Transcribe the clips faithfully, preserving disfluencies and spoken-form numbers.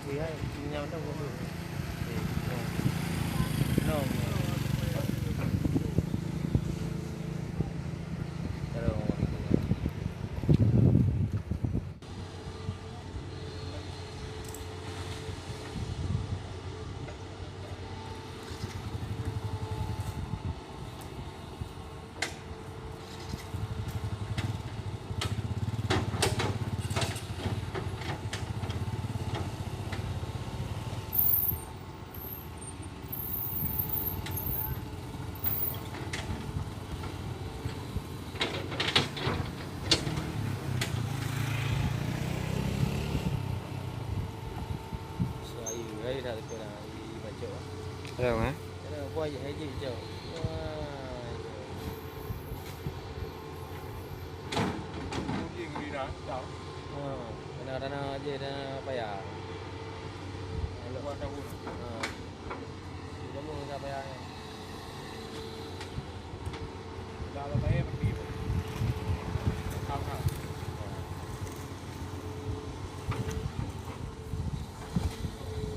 Iya, nyam dah bodoh. Eh, no. No. Terus. Hai, hai dah tepi dah, i bacok. Ada, eh? Ada, buat je, hai je, bacok. Wah. Rugi ngeri dah, dah. Ha, tanah-tanah je, tanah payah. Buat tahun. Ha. Kamu enggak payah, ya? Enggak apa-apa, ya, pergi. Tahu, tahu.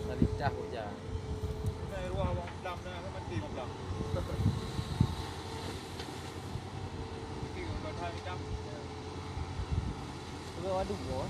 Tadi dah hujan. Kita ruah awak pelam dah, kan mati pelam. Mungkin kalau dah hitam. Kalau ada buah.